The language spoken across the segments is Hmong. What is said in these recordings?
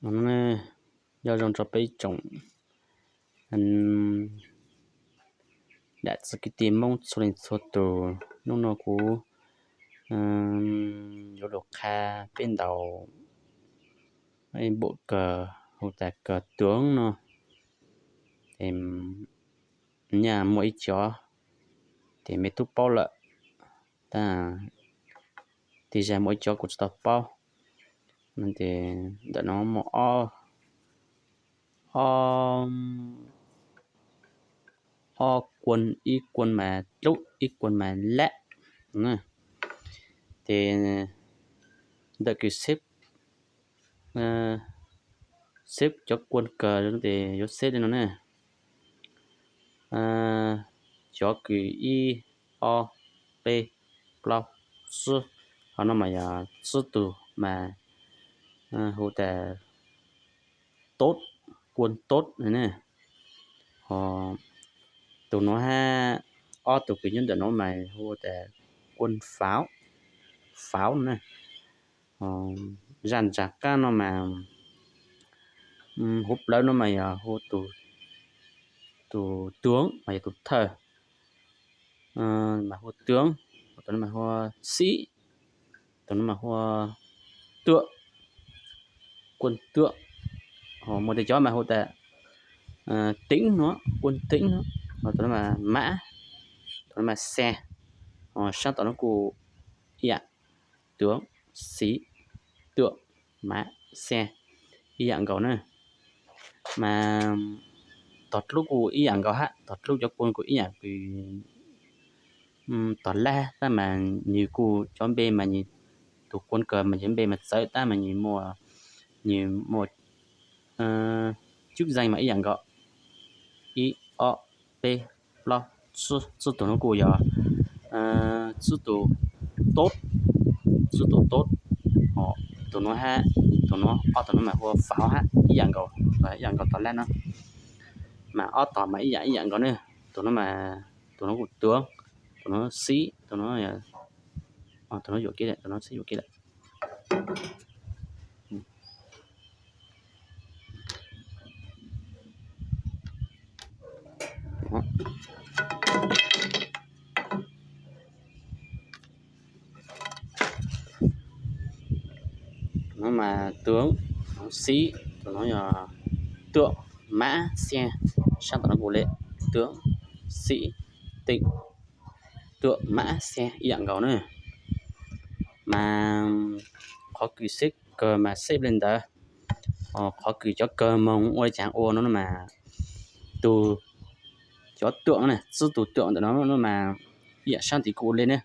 Nyob zoo rau peb ib tsoom niam txiv kwv tij Hmoob txhua leej txhua tus, hnub no kuv yuav lug qha peb ntaus npam kawg hu tas kawg tuav no. Ces nyaj muaj ib cov ces mej tub paub lawm, tab tej zag muaj ib cov kuv tsis tau paub. Ces ntawm no muaj ob, ob kuan, ib kuan mas dlub, ib kuan mas lab. Ces ntawm kws xeb, xeb cov kuan kawg ces yuav xeb li no ne. Cov kws ib, ob, peb, plaub, tsib, ho no mas yog tsib tug mas hu tas tob, kuan tob ne. Ho tus nuav hab ob tug kws nyob ntawm nuav mas hu tas kuan fauv, fauv na. Zaj ntsa qab no mas huv plawv no mas yog hu tus tuav mas yog tus thawj, mas hu tuav, tus no mas hu xib, tus no mas hu tuam, kuan tuam. Ho muaj tej cov mas hu tas teev no, kuan teev no. Ho tus no mas mab, tus no mas xia. Ho sab tom no kuj ib yam, tuav, xib, tuam, mab, xia, ib yam nkaus na. Mas tog dlub kuj ib yam nkaus hab, tog dlub cov kuan kuj ib yam kws tog lab tab mas nwg kuj cov npe mas nwg, tus kuan kawg mas nwg npe mas txawv tab mas nwg muaj, nwg muaj cub zeeg mas ib yam nkaus. Ib, ob, peb, plaub, tsib, tsib tug no kuj yog tsib tug tob, tsib tug tob. Tus nuav hab tus nuav, ob tug nuav mas hu ua fauv hab ib yam nkaus, ib yam nkaus tog lab no. Mas ob tog mas ib yam ib yam nkaus ne. Tus nuav mas, tus nuav kuj tuav, tus nuav xib, tus nuav, tus nuav yuam kev lawm, tus nuav xib yuam kev lawm. Tus nuav mas tuav, tus nuav xib, tus nuav yog tuam, mab, xia. Sab tom no kuj le tuav, xib, teem, tuam, mab, xia ib yam nkaus na. Mas qhov kws xeb kawg mas xeb li ntawd. Qhov kws cov kawg moog ua li cas ua no mas tus, cov tuam na, tsib tug tuam ntawm no mas ib yam sab ntawd kuj ua le ne,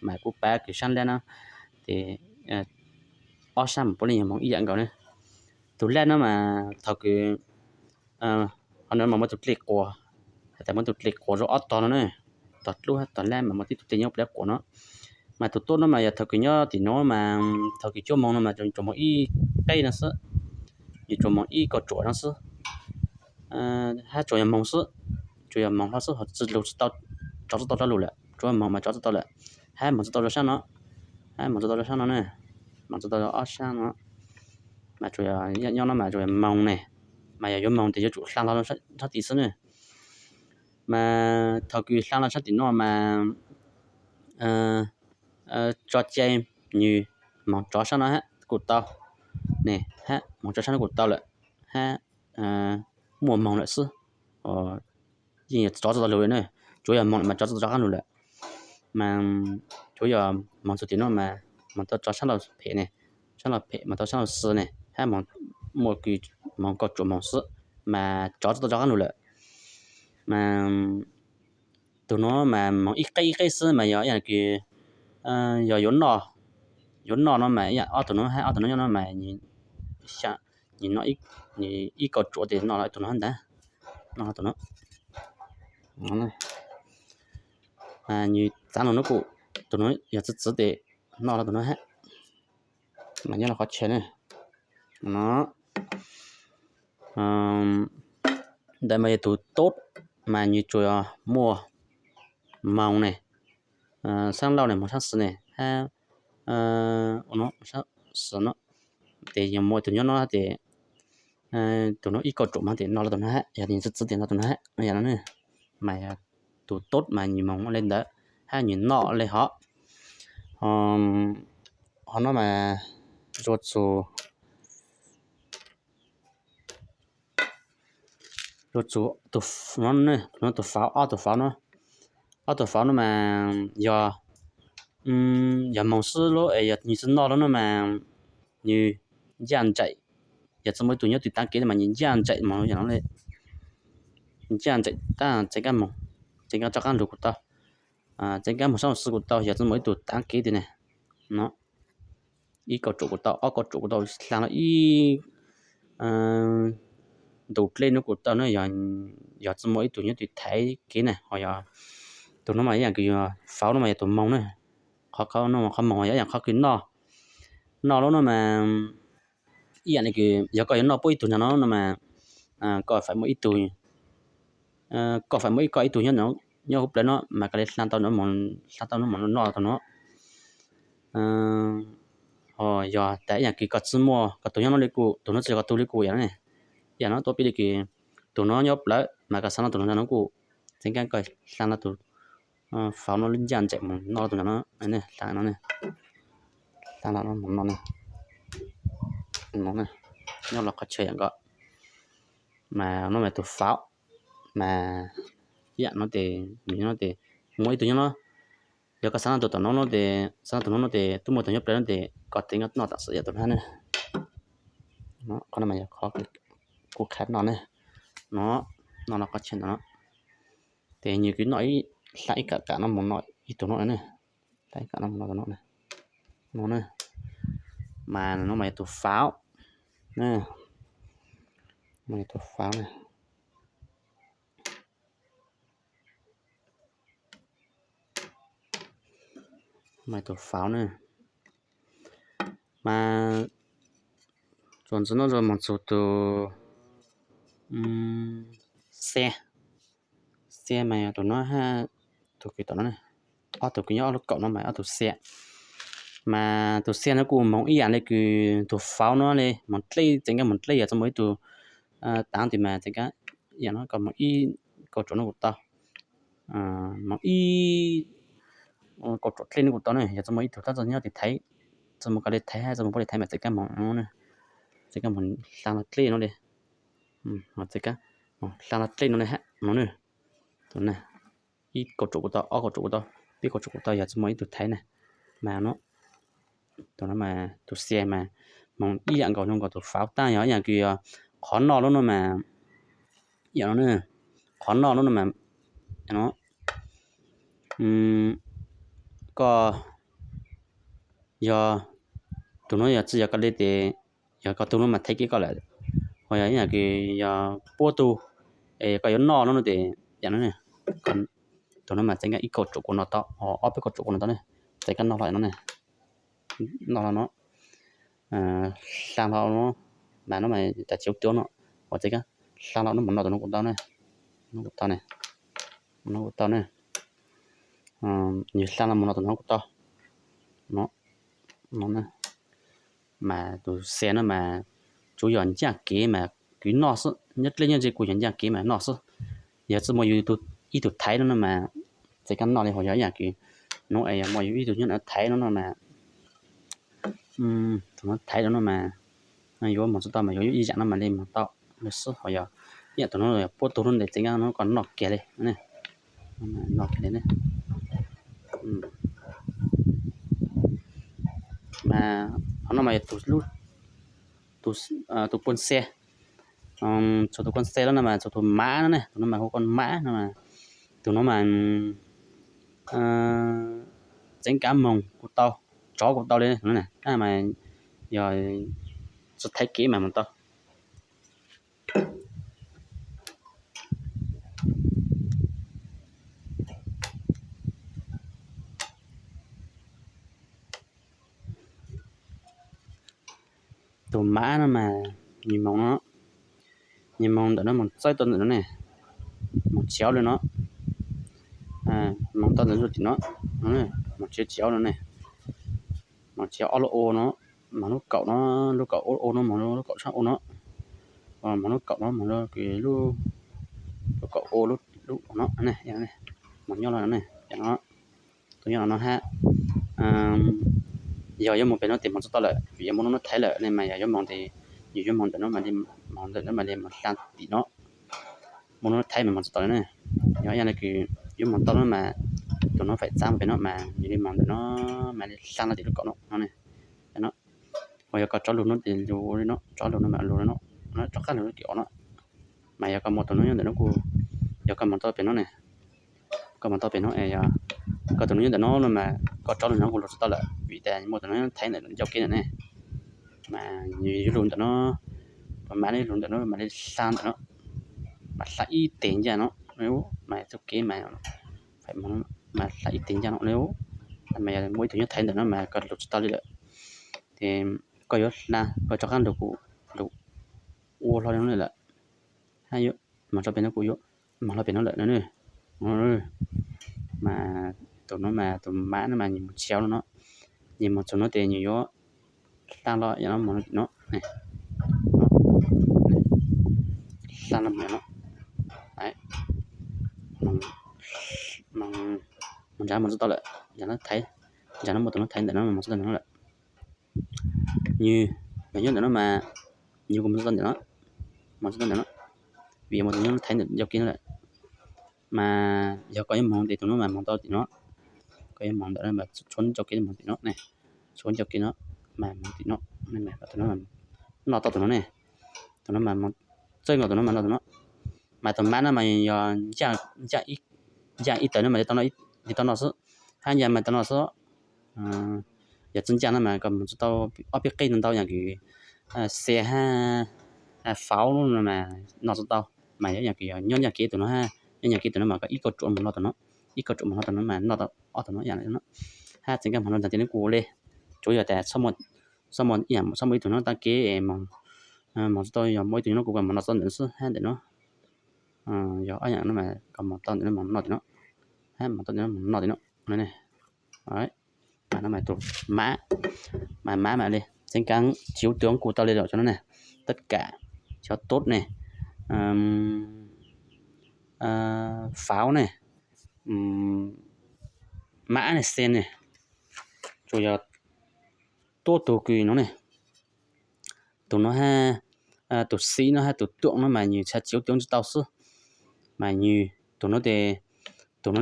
mas kuv pab kws sab lab no ces ob sab mas puav leej yog moog ib yam nkaus ne. Tus lab no mas thaum kws, qhov no mas muaj tus dlej quas, has tas muaj tus dlej quas rau ob tog no ne, tog dlub hab tog lab mas muaj tib tug dlej nyob plab quas no. Mas tus tob no mas yog thaum kws nyob tim no mas thaum kws cuab moog no mas tsuas moog ib qeb no xwb, yus tsuas moog ib kauj tsuam no xwb, hab tsuas yog moog xwb, tsuas yog moog hlo xwb, ho tsi lug tsi tau, tsov tsi tau rov lug lawm, tsuas moog mas tsov tsi tau lawm, hab moog tsi tau rau sab no, hab moog tsi tau rau sab no ne, moog tsi tau rau ob sab no. Mas tsuas yog nyob no mas tsuas yog moog ne, mas yog yuav moog tes yuav tsum hla hlo sab tid xwb ne. Mas thaum kws hla hlo sab tim no mas tso cai, nws moog tsov sab no hab kuj tau ne, hab moog tsov sab no kuj tau lawm, hab muaj moog lawm xwb, yeej yog tsov tsi tau lug lawm ne. Tsuas yog moog mas tsov tsi tau rov qaab lug lawm. Mas tsuas yog moog txug tim no mas moog tau tsov sab laug phem ne, sab laug phem moog tau sab laug xwb ne, hab moog, muaj kws moog kauj tsuam moog xwb, mas tsov tsi tau rov qaab lug lawm. Mas tug nuav mas moog ib qeb ib qeb xwb mas yog ib yam kws yog yuav noj, yuav noj no mas ib yam ob tug nuav hab ob tug nuav nyob no mas nws noj, nws ib kauj tsuam tes noj tug nuav ntag, noj tug nuav. Nws txav lug nuav kuj, tug nuav yog txwv txwv tes noj tug nuav hab. Mas nyob rau qhov chaw ne, no ntawd mas yog tug tob, mas nws tsuas muaj moog ne, sab laug ne, moog sab xwb ne, hab ua no sab xwb no, tes yog muaj tug nyob no tes Tus no ib kauj ruam mas tias no los tus no hab, yog nws txwv txwv tias no tus no hab, yam no ne. Mas yog tus tub mas nws moog le ntawd hab nws noj le hov. Hov no mas zuaj txug, zuaj txug tus no, tus no tus fav, ob tug fav no, ob tug fav no mas yog, yog moog xwb lub es yog nws tsi noj lub no mas nws ncaj nraim. Yog tsi muaj ib tug nyob twg taav kev mas nws ncaj nraim moog yam no le. Ncaj nraim tab tseev kab moog, tseev kab rov qaab lug kuj tau, tseev kab moog sab moog xwb kuj tau, yog tsi muaj ib tug taav kev tiag ne. No ib kauj ruam kuj tau, ob kauj ruam kuj tau, dlaag los ib ntu dlej no kuj tau na. Yog tsi muaj ib tug nyob twg thaiv kev na, ho yog tus no mas ib yaam kws yog fav no mas yog tus moog na. Qhov, qhov no qhov moog yog ib yaam qhov kws noj, noj lub no mas ib yaam le kws yog koj yuav noj puab ib tug nyob no no mas koj faim muaj ib tug, koj faim muaj ib, koj ib tug nyob, nyob huv plawv no mas koj le dlaag tau no, dlaag tau no moog noj tau no. Ho yog tas ib yaam kws koj tsi muaj, koj tug nyob no le kuj, tug no tsi yog koj tug le kuj yam no ne. Yam no tuab pib le kws tug no nyob plawv mas koj xaav noj tug no no kuj, tseev kab koj dlaag los tus fav no lub ncaj nraim moog noj tug no, dlaag no, dlaag los no moog noj ne. Nyob los qhov chaw yam nkaus. Mas no mas tus fav, mas ib yaam no tes, nws no tes muaj ib tug nyob no. Yog koj xaav noj tus tom no no tes, xaav noj tus no no tes tub muaj tus nyob plawv no tes koj tseev kab noj tam sim yam tus no ne. Qhov no mas yog qhov kuv qha noj ne. No, noj los qhov chaw ntawm no. Tes nws kws noj ib, dlaag ib kam kam no moog noj ib tug no ne. Dlaag ib kam no moog noj tus no ne. No ne. Mas no mas yog tus fav. No yog tus fav ne. Mas tus fav ne, mas txuas ntxiv no txuas moog txug tus xia. Xia mas yog tus no hab tus kws tom no, ob tug kws nyob ob lub kaum no mas ob tug xia. Mas tus xia no kuj moog ib yaam le kws tus fav no le, moog dlej, tseev kab moog dlej, yog tsi muaj ib tug taav tes mas tseev kab, yam no koj moog ib kauj ruam no kuj tau, moog ib kauj ruam dlej no kuj tau ne. Yog tsi muaj ib tug tab txog nyob tes thaiv, tsi muaj koj le thaiv hab tsi muaj puab le thaiv mas tseev kab moog, tseev kab moog dlaag los dlej no le, tseev kab moog dlaag los dlej no le hab no ne. Tus na, ib kauj ruam kuj tau, ob kauj ruam kuj tau, peb kauj ruam kuj tau, yog tsi muaj ib tug thaiv na. Mas no, tus no mas tus xia mas moog ib yaam nkaus no nkaus tus fav, tab yog ib yaam kws yog qhov noj lub no mas, yam no, qhov noj lub no mas, no, koj yog, tus no yog tsi yog koj le tes, yog koj tug no mas thaiv kev koj lawm. Ho yog ib yaam kws yog puab tug, es koj yuav noj lub no tes, yam no, tus no mas tseev kab ib kauj ruam kuj noj tau, ho ob peb kauj ruam kuj noj tau ne. Tseev kab noj hlo no ne, noj hlo no, dlaag hlo no, mas no mas tas tsis ua no, ho tseev kab dlaag hlo no moog noj tus no kuj tau ne. No kuj tau ne, no kuj tau ne. Nwg dlaag hlo moog noj tus no kuj tau. No, no, mas tus xia no mas tsuav yog ncaaj kev mas kws noj xwb, nyob dlej nyob ze kuj yog ncaaj kev mas noj xwb. Yog tsi muaj yus ib tug thaiv no no mas tseev kab noj le, ho yog ib yaam kws no es yog muaj yus ib tug nyob thaiv no no mas, tus no thaiv no no mas yuav moog tsi tau mas yuav ib yaam no mas le moog tau le xwb. Ho yog ib yaam tus no yog puab tug no tes tseev kab no koj noj kiag le, noj kiag le ne. Mas qhov no mas yog tus puj xia, txug tus puj xia lawm no mas txug tus mav no ne, tus no mas hu koj mav no. Tus no mas tseev kab moog kuj tau, tsov kuj tau le, tab mas yog tsi thaiv kev mas moog tau. Tus mav no mas nwg moog no, nwg moog ntawm no moog txawb tau ntawm no ne, moog tsis aub le no, moog tau ntawm zuj tim no, moog tsis tsis aub no ne, moog tsis ob lub u no, moog lub kaum no, lub kaum u no, moog lub kaum tshab u no, moog lub kaum no, moog lub, lub kaum ua lub no ne, moog nyob no ne, no, tus nyob no no hab. Yog yuav moog pem no tes moog tsi tau lawm, vim yog muaj lub nub thaiv lawm ne, mas yog yuav moog tes yus yuav moog ntawm no mas li, moog ntawm no mas li moog hla tim no, muaj lub nub thaiv mas moog tsi tau lawm ne. Yog ib yam no kws yuav moog tau no mas tus no faim txav moog pem no mas yus li moog ntawm no mas li hla no tim lub kaum no no ne. Uas yog koj tsob lug no tes lug li no, tsob lug no mas lug li no, tsob qaab lug no tim no. Mas yog koj muaj tus no nyob ntawm no kuj, yog koj moog tau pem no ne, koj moog tau pem no es yog koj tus no nyob ntawm no no mas koj tsob lug no kuj lug tsi tau lawm, vim tas muaj tus no thaiv ntawm ncauj kev ntawm ne. Mas yus lug ntawm no, mas lug ntawm no mas li hla ntawm no, mas hla ib teg ncaj no, mas txuj kev mas, mas hla ib teg ncaj no, mas yog muaj ib tug nyob thaiv ntawm no mas koj lug tsi tau li lawm. Ces koj yuav hla koj tsob qaab lug kuj lug ua hlo li no lawm. Hab moog tso pem no kuj yuav moog hlo pem no lawm no. Mas tus no mas tus mab no mas nyias moog tshiav no no, nyias moog txug no tes nyias yuav hla los yam no moog no, hla los no, moog ntsa moog tsi tau lawm, ntsa no thaiv, ntsa no muaj tus no thaiv ntawm no moog tsi tau ntawm no lawm. Nws, nws nyob ntawm no mas, nws kuj moog tsi tau ntawm no, moog tsi tau ntawm no, vim yog muaj tus nyob thaiv ntawm ncauj kev no lawm. Mas yog koj yuav moog tes tus no mas moog tau tim no, koj yuav moog ntawm no mas tshuav ncauj kev moog tim no ne, tshuav ncauj kev no mas moog tim no, tus no noj tau tus no ne, tus no mas txawj nkaus tus no mas noj tus no. Mas tus mab no mas yog ncaaj ib tawm no mas li tau noj xwb, hab ncaaj mas tau noj xwb. Yog tsi ncaaj no mas koj moog tsi tau, ob peb qeb ntau ntau yam kws xia hab fauv no mas noj tsi tau. Mas yog yam kws yog nyob ncaaj kev tus no hab nyob ncaaj kev tus no mas koj ib kauj ruam moog noj tus no, ib kauj ruam moog noj tus no mas noj tau ob tug no yam no. Hab txeev kag moog no ntag tes nub kuj le, tsuav yog tas txhob muaj, txhob muaj ib tug no taab kev moog tsi tau, yog muaj ib tug no kuj koj moog noj txog ntawm no xwb hab ntawm no. Yog ob yam no mas koj moog tau ntawm no moog noj tim no, hab moog tau ntawm no moog noj tim no. Mas no mas tus mab, mas mab mas li txeev kag tsis ua twg kuj tau li lawm cov no ne. Tab kam cov tub ne, fauv ne, mab ne, xia ne, tsuas yog tuab tug kws no ne. Tus no hab, tus xiv no hab tus tuam no mas nws txhaj tsis ua twg tsi tau xwb. Mas nws tus no tes, tus no,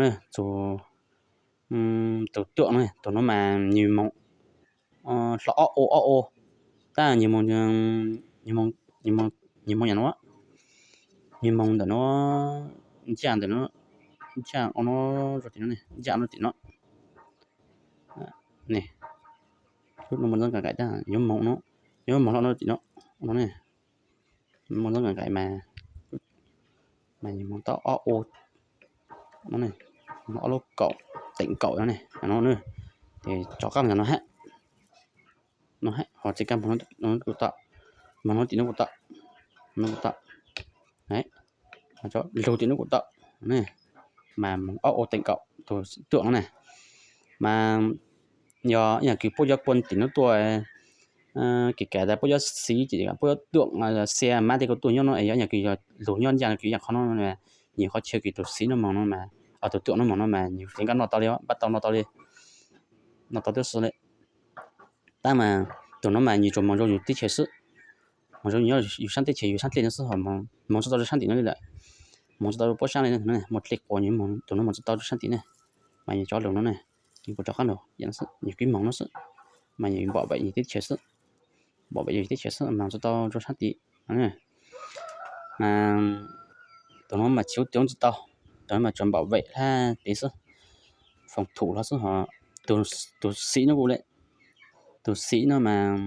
tus tuam no, tus no mas nws moog hlo ob u ob u, tab nws moog, nws moog yam no, nws moog ntawm no, ncaaj ntawm no, ncaaj no, ncaaj no tim no ne. Lub no muaj ntxoov nqaim nqaim tab yuav moog no, yuav moog hlo no tim no, no ne. Muaj ntxoov nqaim nqaim mas, mas nws moog tau ob u no ne, ob lub kaum, teem kaum no ne, no ne. Ces rov qab ntawm no hab, no hab ho txeev kag moog no kuj tau, moog no tim no kuj tau, no kuj tau, lug tim no kuj tau ne. Mas moog ob u teem kaum tus tuam no ne. Mas yog ib yam kws puab yuav kua tim no tuaj, kev kav tas puab yuav xiv ces puab yuav tuam, xia mab tej kuj tuaj nyob no es yog ib yam kws yog lug nyob ncaaj no kws yam qhov no, nyiam qhov chaw kws tus xiv no moog no mas, tus tuam no moog no mas nws tseem nkaaj noj tau li, npaj tau noj tau li, noj tau twb xwb li. Tab mas tus no mas nws tsuas moog zoo yus teb chaws xwb, moog zoo nyob yus saab teb chaws yus saab dlej no xwb ho moog tsi tau rua saab tim no li lawm. Moog tsi tau rua puab saab li, muaj dlej quas tus no moog tsi tau rua saab tim ne. Mas nws cov lug no ne, nws kuj rov qaab lug yam no xwb, nws kuj moog no xwb. Mas nws npam vem yus teb chaws xwb, npam vem yus teb chaws xwb, moog tsi tau rua saab tim. Tus no mas tsis ua twg tsi tau, tus no mas tsuas npam vem hab pem xwb, foom thum hlo xwb ho. Tus xiv no kuj le, tus xiv no mas,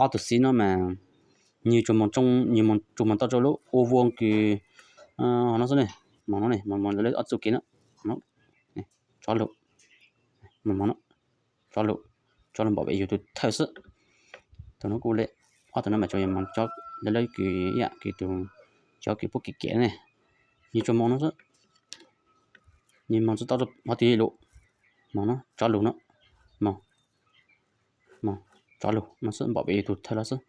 ob tug xiv no mas nws tsuas moog, nws tsuas moog tau rua lub ua vuag kws no xwb ne. Moog no ne, moog lawv ob txuj kev no, tso lug, moog no, tso lug, tso lug npam vem yus tug thawj xwb. Tus no kuj le, ob tug no mas tsuas yog moog cov lawv kws ib yam kws tus, cov kws puab kev kev ne, nws tsuas moog no xwb, nws moog tsi tau hov twg lug, moog no, tso lug no, moog, moog, tso lug no xwb, npam vem yus tug thawj los xwb.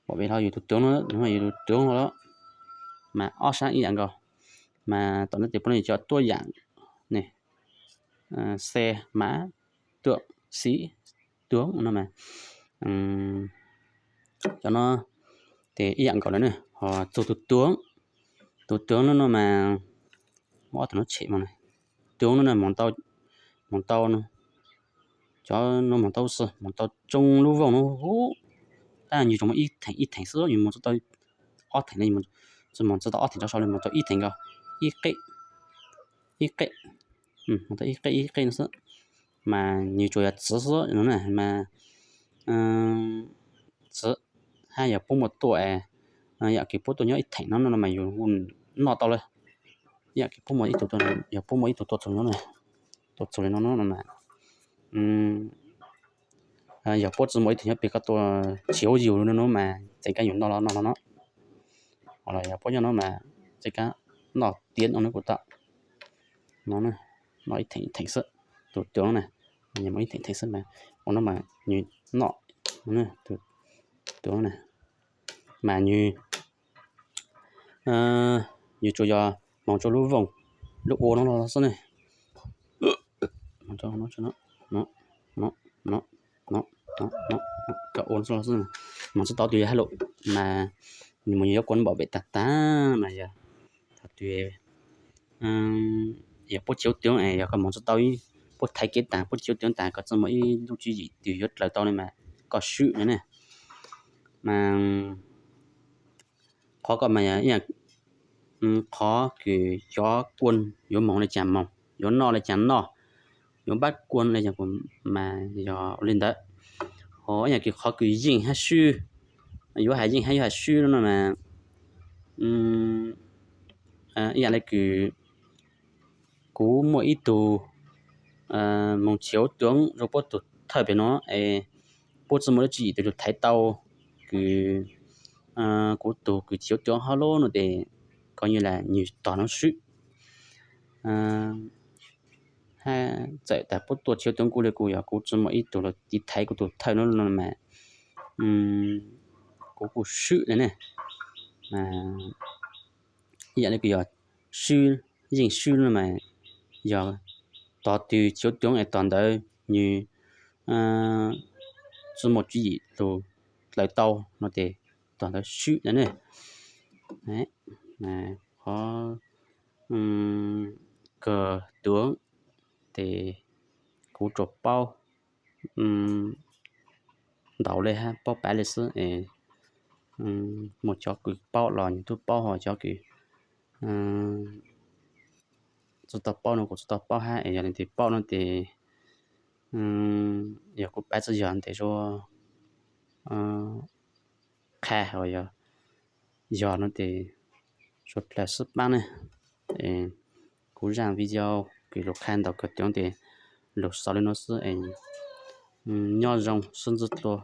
Pom pem hlo yus tus tuav no, yus tus tuav no los mas ob sab ib yam nkaus. Mas tom no ces peb cov tuaj yam ne, xe, mã, tượng, sĩ, tướng no mas cov no ces ib yam nkaus lawm ne. Ho tus tuav, tus tuav no no mas muab ob tug no tshem mus. Tuav no no moog tau, cov no moog tau xwb, moog tau tsoo lub voog no huv. Tab yus tsuas muaj ib theem ib theem xwb, yus moog tsis tau ob theem no, tsis moog tsis tau ob theem rau saud li, moog tau ib theem nkaus, ib qeb, ib qeb, moog tau ib qeb ib qeb no xwb. Mas yus tsuas yog txiv xwb no na mas txiv, hab yog puab muaj tuaj, yam kws puab tuaj nyob ib theem no no mas yus noj tau lawm. Yam kws puab muaj ib tug, yog puab muaj ib tug tuaj txug nyob, tuaj txug li no no mas yog puab tsis muaj ib tug nyob pem koj tuaj tshiav yus no no mas txij kab yus noj los noj no no. Ho los yog puab nyob no mas txij kab noj tiav no kuv tau no, noj ib theem ib theem xwb. Tus tuav no na, nws muaj ib theem theem xwb mas ua no mas nws noj, tus tuav no na mas nws, nws tsuas yog moog rua lub voog, lub ua no los xwb ne. Moog rua no, no, no, no, no, no, no, cov ua no los xwb, moog tsis tau tus yog hab lum mas nws mus yuav kua npom pem tag tag mas yog thaum twg yog puab tshiav tuav es yog koj moog tsis tau, puab thaiv kev taag, puab tshiav tuav taag, koj txawm muaj ib lub tswv yim twg yuav dlaws tau li mas koj swb no ne. Mas qhov ko mas yog ib yam qhov kws cov kua yuav moog li caag moog, yuav noj li caag noj, yuav npab kua li caag mas yog li ntawd. Ho ib yam kws qhov kws yeej hab swb, yuav has yeej hab yuav has swb no mas ib yam li kws kuv muaj ib tug moog tshiav tuav rua puab tug thawj pem no es puab tsis muaj lub tswv yim twg lug thaiv tau kws kuv tug kws tshiav tuav hab lub no tes koj yeej lam nwg tog no swb. Hab txawm tas puab tuaj tshiav tuav kuv li kuj yog kuv tsis muaj ib tug lug tiv thaiv kuv tug thawj no no mas kuv kuj swb li ne. Ib yam li kws yog swb, yeej swb no mas yog tog twg tshiav tuav es tog ntawd nwg tsis muaj tswv yim lug dlaws tau no tes tog ntawd swb li ne. Qhov kawg tuav tes kuv tsuas paub ntau le hab paub pab le xwb es muaj cov kws paub los nwg tub paub, ho cov kws tsis tau paub no kuv tsis tau paub hab es yog leej twg paub no tes yog kuv pab tsi yog tes suav qha, ho yog, yog no tes suav dlawg xwb paab ne. Kuv zaaj video kws lug qha ntau kawg tuav tes lug xaus li no xwb es nyob zoo sib ntsib dlua.